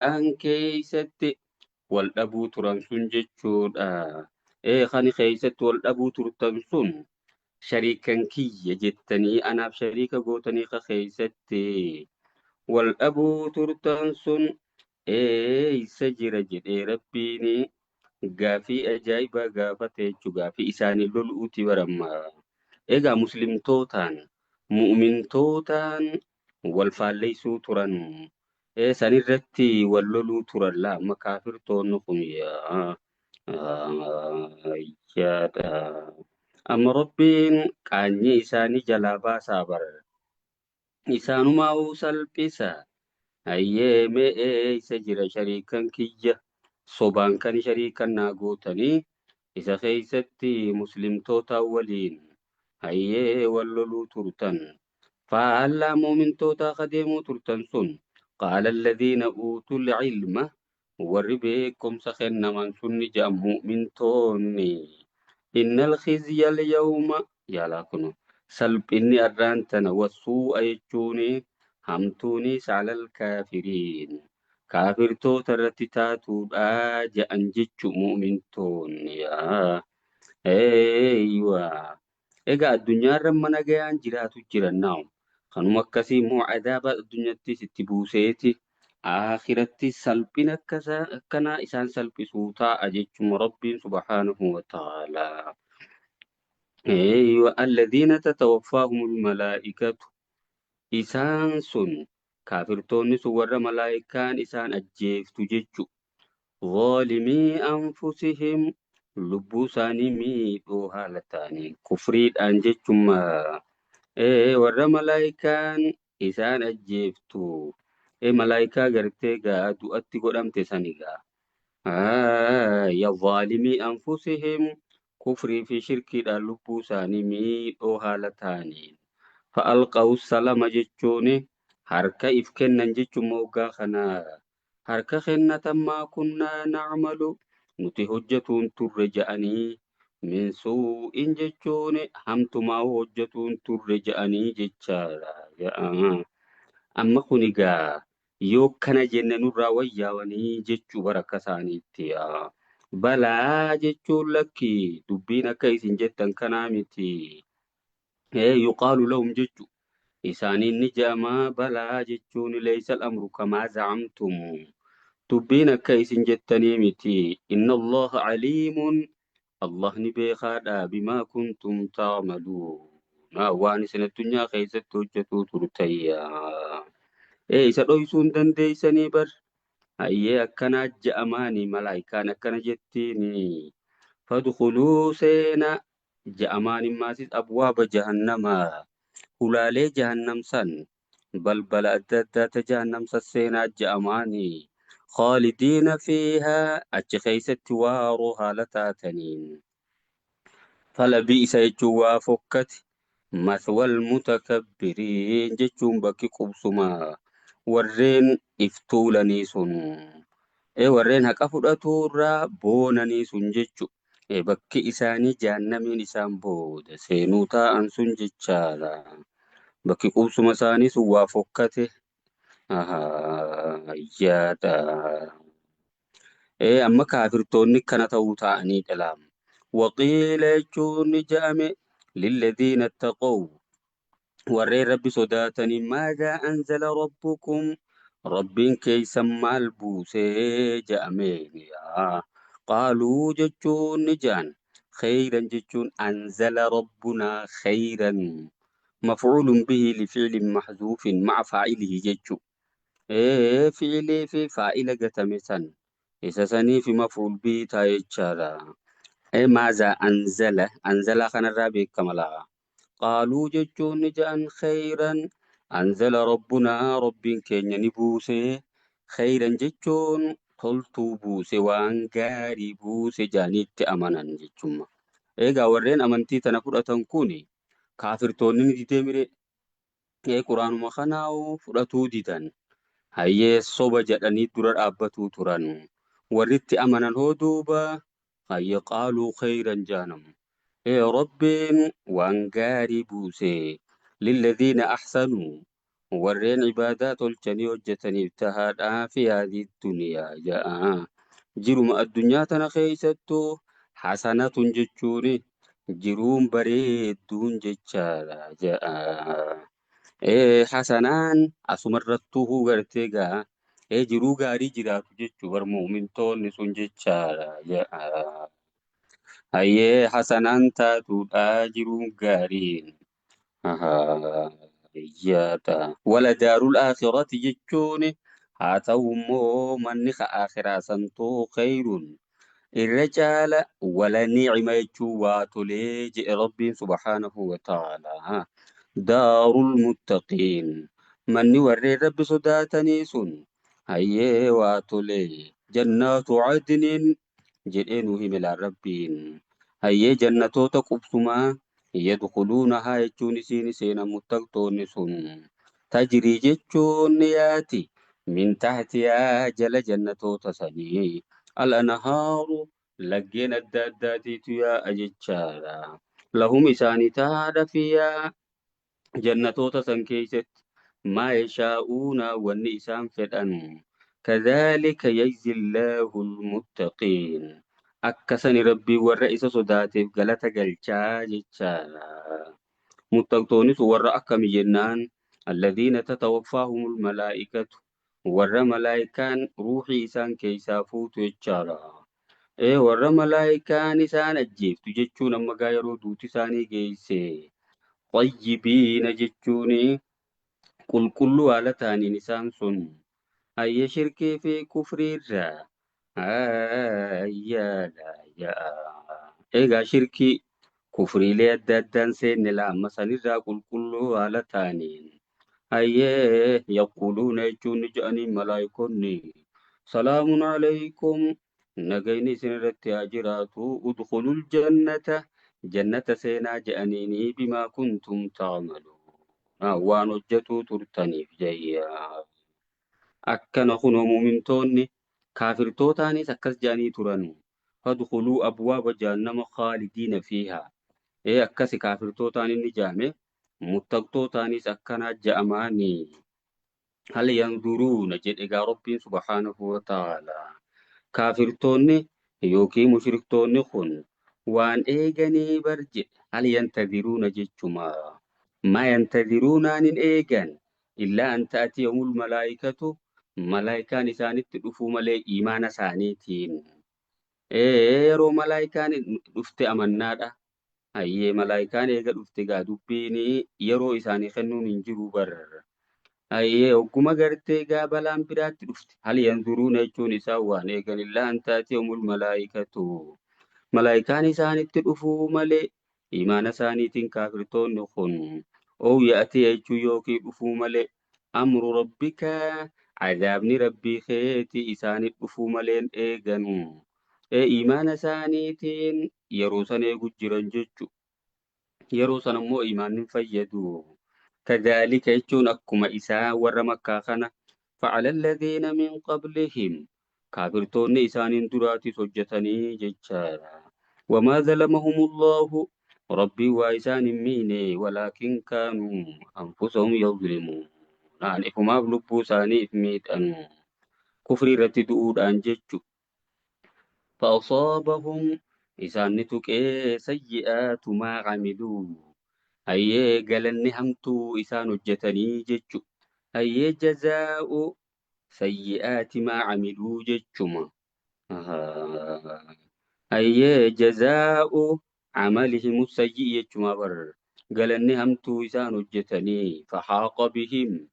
Isaan keeysatti wal dhabuu turan sun jechuudha. Ee kan keeysatti wal dhabuu turtan sun shariikan kiyya jettanii anaaf shariika gootanii ka keeysatti wal dhabuu turtan sun eeysa jira jedhee Rabbiin gaafii ajaa'ibaa gaafate jechuu gaafii isaanii lol'uuti baramma. Egaa muslimtootaan mu'mintootaan wal faalleessuu turan. Ee sanirratti wal loluu turan laa amma kaafirtoonni kun yaa yaada. Amma Rabbiin qaanyii isaanii jalaa baasaa bar. Isaanumaa'uu salphisa. Hayyee mee eeysa jira shariikan kiyya sobaan kan shariikan naa gootanii isa keeysatti muslimtoota waliin hayyee wal loluu turtan. Faallaa mu'mintootaa ka deemuu turtan sun qaala alladhiina uutul ilma warri beekumsa kennaman sun ni jedhan mu'mintoonni innal khizya al-yawma yaalaa kunu salphinni arraan tana wasuu'a jechuuni hamtuunis alal kaafiriin kaafirtoota irratti taatuudha jedhan jechu mu'mintoonni. Eeywa egaa addunyaarra mana gayaan jiraatu jiran naa'u kanuma akkasii immoo adaaba addunyattis itti buuseeti akhiratti salphina akkanaa isaan salphisuu taa'a jechuma Rabbiin subhaanahu wa ta'aalaa. Eeywa alladhiina tatawaffaahumul malaa'ikatu isaan sun kaafirtoonni sun warra malaa'ikaan isaan ajjeeftu jechu. Zaalimii anfusihim lubbuu isaanii miidhuu haala ta'aniin kufriidhaan jechuma. Warra malaa'ikaan isaan ajjeeftu. Malaa'ikaa gartee gaa du'atti godhamte sani gaa. Ya zaalimii anfusihim kufrii fi shirkiidhaan lubbuu isaanii miidhoo haala ta'aniin. Fa'alqawu salama jechuun harka if kennan jechuun moggaa kanaa. Harka kennatan maa kunnaa na'malu nuti hojjetuun turre ja'anii min suu'in jechuun hamtumaa hojjetuun turre ja'anii jechaadha. Amma kun egaa yoo kana jenne nurraa wayyaawanii jechuu bara akka isaaniitti. Balaa jechuun lakki dubbiin akka isin jettan kanaa miti. Yuqaalu lahum jechu isaaniin ni jedhama balaa jechuun laysa al-amru kamaa zacamtum dubbiin akka isin jettanii miti. Inna Allaha caliimun Allah ni beekaadha bimaa kuntum ta'maluun waan isin addunyaa keessatti hojjetuu turtayya. Isa dhoysuu hin dandeeysanii bar. Hayyee akkanaa je'amaani malaayikaan akkana jettiini. Fadkhuluu seena je'amaan immaasis abwaaba jahannamaa hulaalee jahannam san balbala adda addaa ta jahannam san seenaa je'amaani khaalidiina fiihaa achi keessatti waaroo haala taataniin. Fala bi'isa jechuun waa fokkate mathwal mutakabbiriin jechuun bakki qubsumaa warreen if tuulanii sun warreen haqa fudhatuu irraa boonanii sun jechu bakki isaanii jahannamiin isaan booda seenuu taa'an sun jechaadha. Bakki qubsuma isaanii sun waa fokkate yaada. Amma kaafirtoonni kana ta'uu ta'anii dhalaam. Waqiila jechuun ni jedhame lilladhiina ittaqaw warreen Rabbi sodaatanii maadhaa anzala rabbukum Rabbiin keeysan maal buusee jedhameen. Qaaluu jechuun ni jedhan khayran jechuun anzala rabbunaa khayran maf'uulun bihi lifi'lin mahzuufin ma'a faa'ilihi jechuu. Fi'ilii fi faa'ila gatame san isa sanii fi maf'uul bihi ta'a jechaadha. Maazaa anzala anzala kanarraa beekama laa. Qaaluu jechuun ni jedhan khayran anzala rabbunaa Rabbiin keenya ni buuse. Khayran jechuun toltuu buuse waan gaarii buuse jedhanii itti amanan jechumma. Egaa warreen amantii tana fudhatan kun kaafirtoonni ni didee mire quraanuma kanaa'u fudhatuu didan. Hayyee soba jedhanii dura dhaabbatuu turan. Warri itti amanan hoo duuba hayyee qaaluu khayran jaanam. Rabbiin waan gaarii buuse lilladhiina ahsanuu Warreen ibaadaa tolchanii hojjetaniif tahaadhaa fi haadii duniyaa ja'a. Jiruma addunyaa tana keessattuu hasanatun jechuun jiruun bareedduun jechaadha ja'a. Hasanaan asumarrattuu gartee gaa jiruu gaarii jiraatu jechuu bar mu'mintoonni sun jechaadha ja'a. Hayyee hasanaan taatuudha jiruun gaariin. Iyyaata. Wala daarul aakhirati jechuun haa ta'u immoo manni aakhiraa santuu khayrun irra caala wala ni'ima jechuun waa tolee jedhe Rabbiin subhaanahu wa ta'ala. Daarul muttaqiin manni warreen Rabbi sodaatanii sun hayyee waa tolee jannaatu adnin jedhee nu hime laan Rabbiin. Hayyee jannatoota qubsumaa yadkhuluunahaa jechuun isiin seenan muttaqtoonni sun. Tajrii jechuun ni yaati min tahtihaa jala jannatoota sanii al-anhaaru laggeen adda addaatiitu yaa'a jechaadha. Lahum isaanii tahaadha fiyaa jannatoota san keessatti maa yashaa'uuna wanni isaan fedhan. Kadhaalika yajzi Allaahu almuttaqiin. Akkasani Rabbiin warra isa sodaateef galata galchaa jechaadha. Muttaqtoonni sun warra akkami jennaan alladhiina tatawaffaahumul malaa'ikatu warra malaa'ikaan ruuxii isaan keessaa fuutu jechaadha. Warra malaa'ikaan isaan ajjeeftu jechuun amma gaa yeroo duuti isaanii geesse. Xayyibiina jechuun qulqulluu haala ta'aniin isaan sun hayyee shirkii fi kufriirraa ayyaadha ja'a. Egaa shirkii kufriilee adda addaan seenne laa amma sanirraa qulqulluu haala ta'aniin hayyee yaquuluuna jechuun ni jedhanii malaayikonni salaamun alaykum nagayni isin irratti haa jiraatu udkhulul jannata jannata seenaa jedhaniini bimaa kuntum ta'maluun waan hojjetuu turtaniif jayya. Akkana kunoo mu'mintoonni kaafirtootaanis akkas jedhanii turan. Fadkhuluu abwaaba jahannama khaalidiina fiihaa. Akkasi kaafirtootaan inni jaame muttaqtootaanis akkanaa ja'amaani. Hal yanzuruuna jedhe gaa Rabbiin subhaanahu wa ta'ala. Kaafirtoonni yookiin mushriktoonni kun waan eeganii bar jedhe. Hal yantadiruuna jechuma. Maa yantadiruunaan hin eegan. Illaa an ta'atiyahumul malaayikatu malaayikaan isaanitti dhufuu malee imaana isaaniitiin. Yeroo malaayikaan dhufte amannaadha. Hayyee malaayikaan eega dhufte gaa dubbiin yeroo isaanii kennuun hin jiru bar. Hayyee hogguma gartee gaa balaan biraatti dhufte. Hal yanzuruuna jechuun isaan waan eegan illaa an ta'atiyahumul malaayikatu. Malaayikaan isaanitti dhufuu malee imaana isaaniitiin kaafirtoonni kun oo ya'ati jechuun yookiin dhufuu malee amru rabbika azaabni rabbii keeti isaanitti dhufuu maleen eeganu. Imaana isaaniitiin yeroo san eegu jiran jechu. Yeroo san ammoo imaanni hin fayyadu. Kadhaalika jechuun akkuma isaa warra makkaa kana fa'ala alladhiina min qablihim kaafirtoonni isaaniin duraatis hojjetanii jechaadha. Wamaa zalamahumullahu rabbiin waa isaan hin miine walaakin kaanuu anfusahum yazlimuun. Ifumaaf lubbuu isaanii if miidhan kufrii irratti du'uudhaan jechu. Fa'asaabahum isaan ni tuqee sayyi'aatu maa camiluu. Hayyee galanni hamtuu isaan hojjetanii jechu. Hayyee jazaa'u sayyi'aati maa camiluu jechuma. Hayyee jazaa'u camalihimu sayyi'i jechuma bar. Galanni hamtuu isaan hojjetanii fahaaqa bihim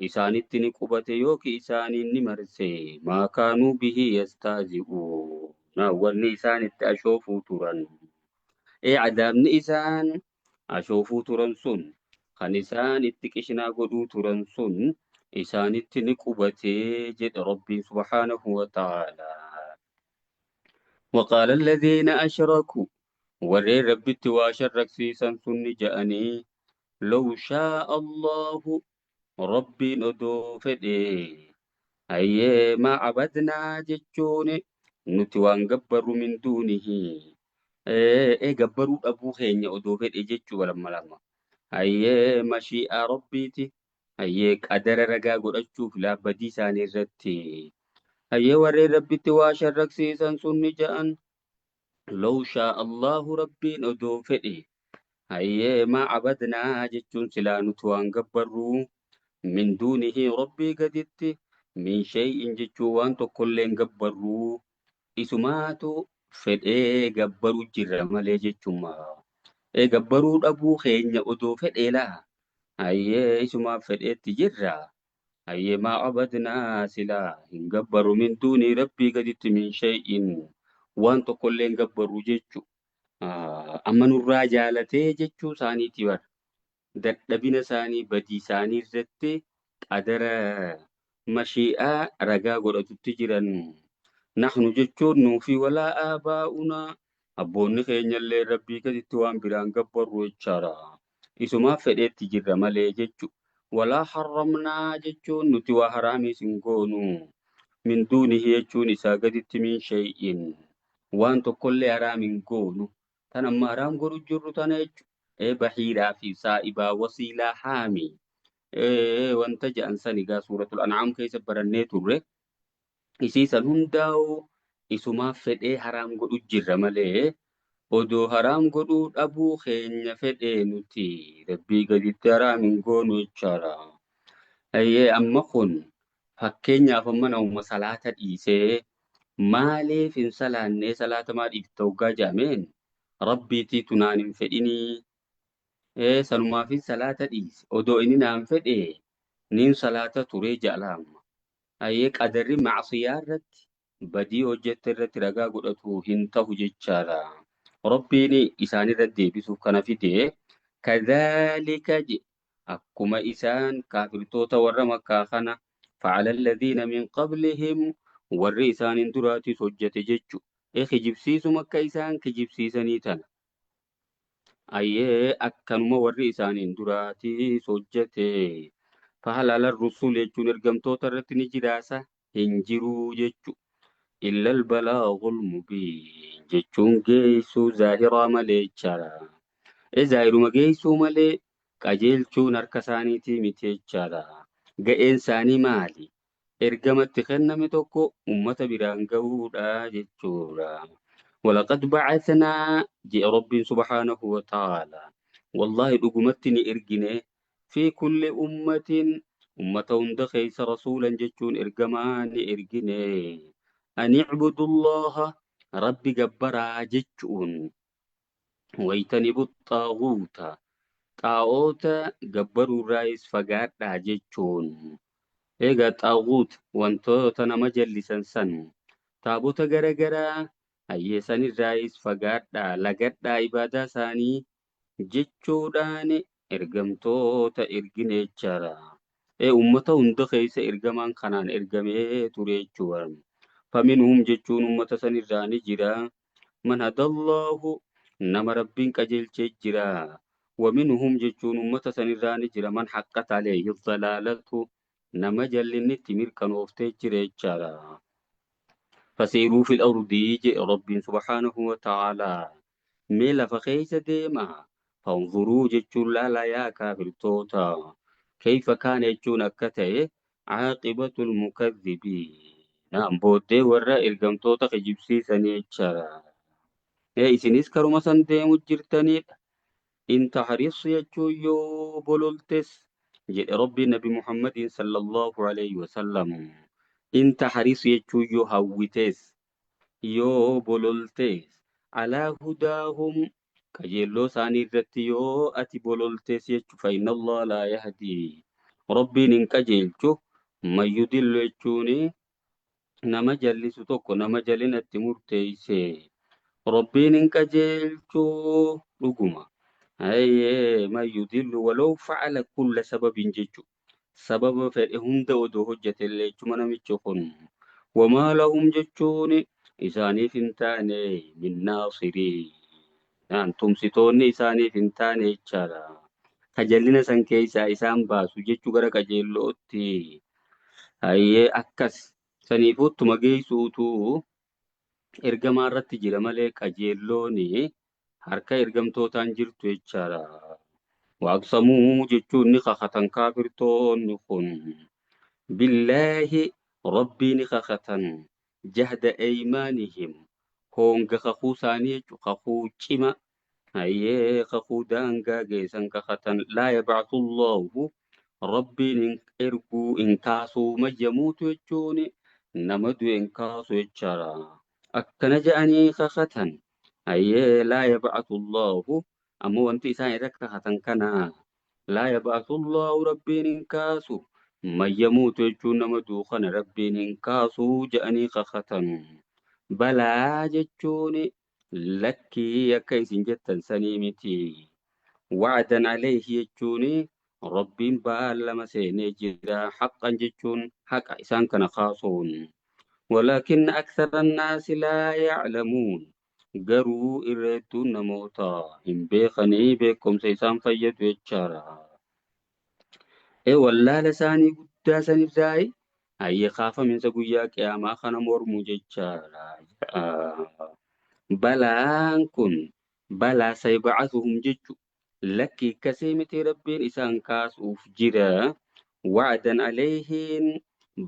isaanitti ni qubate yookiin isaaniin ni marse maa kaanuu bihi yastaazi'uun wanni isaan itti ashoofuu turan. Adaabni isaan ashoofuu turan sun kan isaan itti qishinaa godhuu turan sun isaanitti ni qubatee jedhe Rabbiin subhaanahu wa ta'ala. وقال الذين أشركوا warreen Rabbitti waa sharraksiisan sun ni ja'anii لو شاء الله Rabbiin odoo fedhe hayyee maa abadnaa jechuun nuti waan gabbarru min duunihi gabbaruu dhabuu keenya odoo fedhe jechuu lama lama. Hayyee mashii'aa Rabbiiti. Hayyee qadara ragaa godhachuuf laa badii isaanii irratti. Hayyee warreen Rabbitti waa sharraksiisan sun ni ja'an. Law shaa Allahu Rabbiin odoo fedhe. Hayyee maa abadnaa jechuun silaa nuti waan gabbarru. Min duunihi Rabbii gaditti min shay'in jechuun waan tokkollee hin gabbarru. Isumaatu fedhee gabbaru jirra malee jechuma. Ee gabbaruu dhabuu keenya odoo fedhee laa. Hayyee isumaaf fedheetti jirra. Hayyee maa abadnaa silaa hin gabbaru min duunii Rabbii gaditti min shay'in waan tokkollee hin gabbarru jechu. Amma nurraa jaalatee jechuu isaaniiti bar. Dadhabina isaanii badii isaanii irratti qadara mashii'aa ragaa godhatutti jiran. Nahnu jechuun nuufi walaa aabaa'unaa abboonni keenyallee Rabbii gaditti waan biraan gabbarru jechaadha. Isumaaf fedheetti jirra malee jechu. Walaa harramnaa jechuun nuti waa haraamiis hin goonu. Min duunihi jechuun isaa gaditti min shay'in. Waan tokkollee haraam hin goonu. Tan amma haraam godhu jirru tana jechu. Ee bahiiraa fi saa'ibaa wasiilaa haami. Ee wanta jedhan san egaa suuratul an'aam keessa barannee turre. Isii san hundaa'u isumaaf fedhee haraam godhu jirra malee odoo haraam godhuu dhabuu keenya fedhee nuti Rabbii gaditti haraam hin goonu jechaadha. Hayyee amma kun fakkeenyaaf amma namuma salaata dhiisee maaliif hin salaannee salaata maa dhiifta hoggaa jedhameen Rabbiitiitu naan hin fedhinii ee sanumaafin salaata dhiise odoo inni naan fedhee niin salaata turee jedha amma. Hayyee qadarri ma'siyaa irratti badii hojjette irratti ragaa godhatu hin tahu jechaadha. Rabbiin isaan irratti deebisuuf kana fide kadhaalika je akkuma isaan kaafirtoota warra Makkaa kana fa'ala alladhiina min qablihim warri isaaniin duraatis hojjete jechu. E kijibsiisuma akka isaan kijibsiisanii tana. Ayyee akkanuma warri isaaniin duraatis hojjete. Fahal ala rusul jechuun ergamtoota irratti ni jiraasa hin jiruu jechu. Illal balaagul mubiin jechuun geessuu zaahiraa malee jechaadha. E zaahiruma geessuu malee qajeelchuun harka isaaniitii miti jechaadha. Ga'een isaanii maali? Ergama itti kenname tokko ummata biraan gahuudha jechuudha. Walaqad ba'athnaa je'e Rabbiin subhaanahu wa ta'aala. Wallaahi dhugumatti ni ergine fi kulli ummatin ummata hunda keessa rasuulan jechuun ergamaa ni ergine. An i'budullaha Rabbi gabbaraa jechuun waytanibu xaaguuta xaa'oota gabbaruurraayis fagaadhaa jechuun. Egaa xaaguut wantoota nama jallisan san taabota garagaraa hayyee sanirraayis fagaadhaa lagadhaa ibaadaa isaanii jechuudhaan ergamtoota ergine jechaadha. Ee ummata hunda keessa ergamaan kanaan ergamee ture jechuudha. Faminhum jechuun ummata sanirraa ni jira. Man hadallahu nama Rabbiin qajeelchee jira. Waminhum jechuun ummata sanirraa ni jira. Man haqqat alayhi dalaalatu nama jallinni itti mirkanooftee jira jechaadha. Fasiiruu fil ardii jedhe Rabbiin subhaanahu wa ta'aalaa. Mee lafa keessa deema. Fanzuruu jechuun laalaa yaa kaafirtoota. Kayfa kaana jechuun akka ta'e caaqibatul mukadhibiin. Naam booddee warra ergamtoota kijibsiisanii jechaadha. Ee isinis karuma san deemu jirtanidha. In tahris jechuun yoo bololtes jedhe Rabbiin Nabi Muhammadiin sallallahu alayhi wasallam. In tahris jechuun yoo hawwites yoo bololtes alaa hudaahum qajeelloo isaanii irratti yoo ati bololtes jechu fa inna Allah laa yahdii Rabbiin hin qajeelchu man yudillu jechuun nama jallisu tokko nama jalinatti murteeyse Rabbiin hin qajeelchu dhuguma hayyee man yudillu walaw fa'ala kulla sababin jechu sababa fedhe hunda odoo hojjetellee jechuma namichi kun wamaa lahum jechuun isaaniif hin taane min naasirii naan tumsitoonni isaaniif hin taane jechaadha. Ka jallina san keessaa isaan baasu jechuu gara qajeellootti. Hayyee akkas saniifuu ittuma geessuutu ergamaa irratti jira malee qajeelloon harka ergamtootaan jirtu jechaadha. Waaqsamuu jechuun ni kakatan kaafirtoonni kun. Billaahi rabbii ni kakatan jahda eymaanihim hoonga kakuu isaanii jechuun kakuu cima hayyee kakuu daangaa geessan kakatan laa yab'athu Allahu rabbiin hin erguu hin kaasuu mayyamuutu jechuun nama du'e hin kaasu jechaadha. Akkana je'anii kakatan hayyee laa yab'athu Allahu ammoo wanti isaan irra kakatan kana laa yab'athu Allahu rabbiin hin kaasu mayyamuutu jechuun nama du'u kana rabbiin hin kaasu je'anii kakatan. Balaa jechuun lakkii akka isin jettan sanii miti. Wa'adan alayhi jechuun rabbiin baallama seenee jira. Haqqan jechuun haqa isaan kana kaasuun. Walaakinna akthara annaasi laa ya'lamuun. Garuu irra hedduun namoota hin beekanii beekumsa isaan fayyadu jechaadha. Wallaala isaanii guddaa sanirraayi hayyee kaafaminsa guyyaa qiyaamaa kana mormu jechaadha. Balaan kun balaa sayba'atuhum jechu lakkii akkasii miti rabbiin isaan kaasuuf jira. Wa'adan alayhiin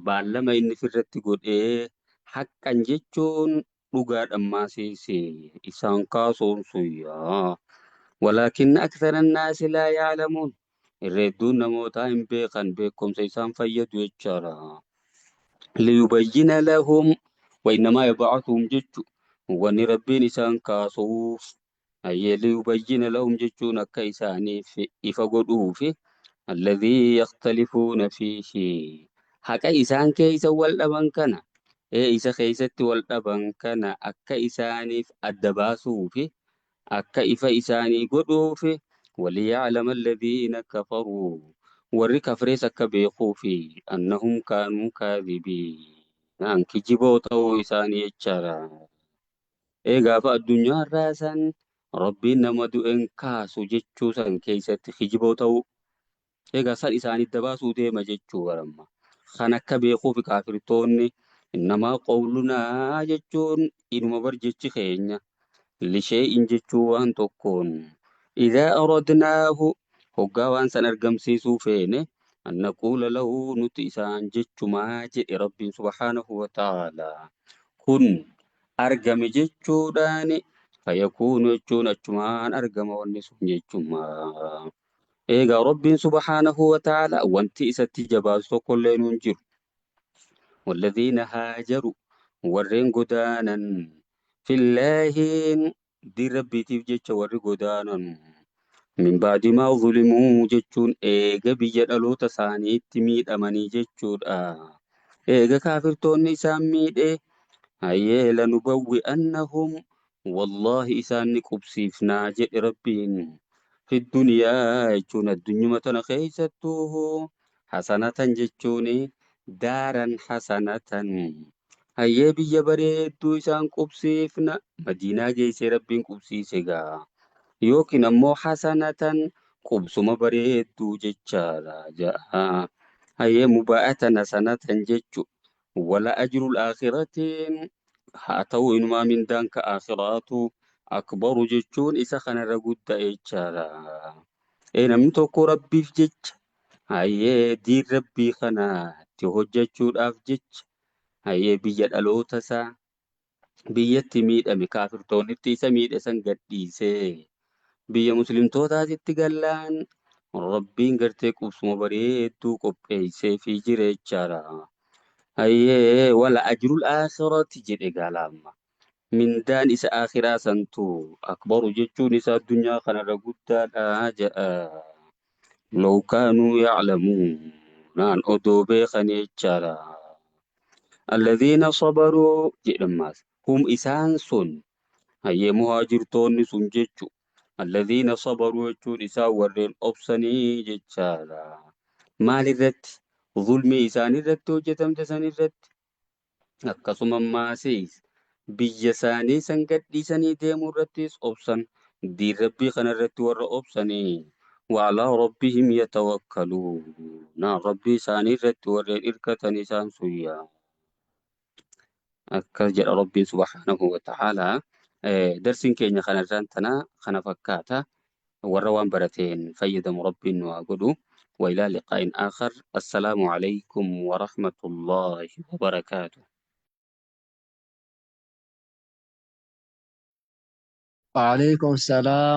baallama inni firratti godhee haqqan jechuun dhugaadhaan maasiise isaan kaasuun suyyaa. Walaakinna akthara annaasi laa ya'lamuun. Irra hedduun namootaa hin beekan beekumsa isaan fayyadu jechaadha. Liyubayyina lahum wa innamaa yab'athuhum jechu wanni rabbiin isaan kaasuuf hayyee liyubayyina lahum jechuun akka isaaniif ifa godhuufi alladhii yakhtalifuuna fiihi haqa isaan keessa wal dhaban kana isa keessatti wal dhaban kana akka isaaniif adda baasuufi akka ifa isaanii godhuufi waliya'lama alladhiina kafaruu warri kafrees akka beekuufi annahum kaanuu kaadhibiin naan kijiboo ta'uu isaanii jechaadha. Gaafa addunyaa irraa san rabbiin nama du'een kaasu jechuu san keessatti kijiboo ta'uu egaa san isaanii dabaasuu deema jechuu baramma. Kan akka beekuufi kaafirtoonni innamaa qawlunaa jechuun inuma bar jechi keenya lishee'in jechuu waan tokkoon idhaa aradnaahu hoggaa waan san argamsiisuu feene an naquula lahu nuti isaan jechumaa jedhe rabbiin subhaanahu wa ta'aalaa kun argame jechuudhaan fayakuunu jechuun achumaan argama wanni sun jechumaa. Egaa rabbiin subhaanahu wa ta'aalaa wanti isatti jabaasu tokkollee nuun jiru. Walladhiina haajaru warreen godaanan fillaahiin diin rabbiitiif jecha warri godaanan min ba'di maa zulimuu jechuun eega biyya dhaloota isaaniitti miidhamanii jechuudha. Eega kaafirtoonni isaan miidhe hayyee lanubawwi'annahum wallaahi isaan ni qubsiifnaa jedhe rabbiin. Fi duniyaa jechuun addunyuma tana keessattuu hasanatan jechuun daaran hasanatan hayyee biyya bareedduu isaan qubsiifna madiinaa geessee rabbiin qubsiise gaa yookiin ammoo hasanatan qubsuma bareedduu jechaadha ja'a hayyee mubaa'atan hasanatan jechu wala ajrul aakhiratiin haa ta'u inumaa mindaan ka aakhiraatu akbaru jechuun isa kanarra guddaa jechaadha. Namni tokko rabbiif jecha hayyee diin rabbii kanatti hojjechuudhaaf jecha hayyee biyya dhaloota isaa biyyatti miidhame kaafirtoonnitti isa miidhe san gadhiisee biyya muslimtootaatitti gallaan rabbiin gartee qubsuma bareedduu qopheessee fi jira jechaadha. Hayyee wala ajrul aakhirati jedhe gaalaamma. Mindaan isa aakhiraa santu akbaru jechuun isa addunyaa kanarra guddaadha jedha. Law kaanuu ya'lamuun naan odoo beekan jechaadha. Alladhiina sabaruu jedhamaas hum isaan sun hayyee muhaajirtoonni sun jechu alladhiina sabaruu jechuun isaan warreen obsanii jechaadha. Maalirratti? Zulmii isaanirratti hojjetamte sanirratti akkasuma maasiis biyya isaanii san gadhiisanii deemuu irrattis obsan diin rabbii kanarratti warra obsanii wa'alaa rabbihim yatawakkaluun naan rabbii isaanii irratti warreen irkatan isaan suyyaa. Akkas jedha rabbiin subhaanahu wa ta'aalaa. Darsiin keenya kanarraan tana kana fakkaata. Warra waan barateen fayyadamu Rabbiin nu haa godhu. Wa ilaa liqaa'in aakhar. Assalaamu alaykum wa rahmatullaahi wa barakaatuh. Waalaikum salaam.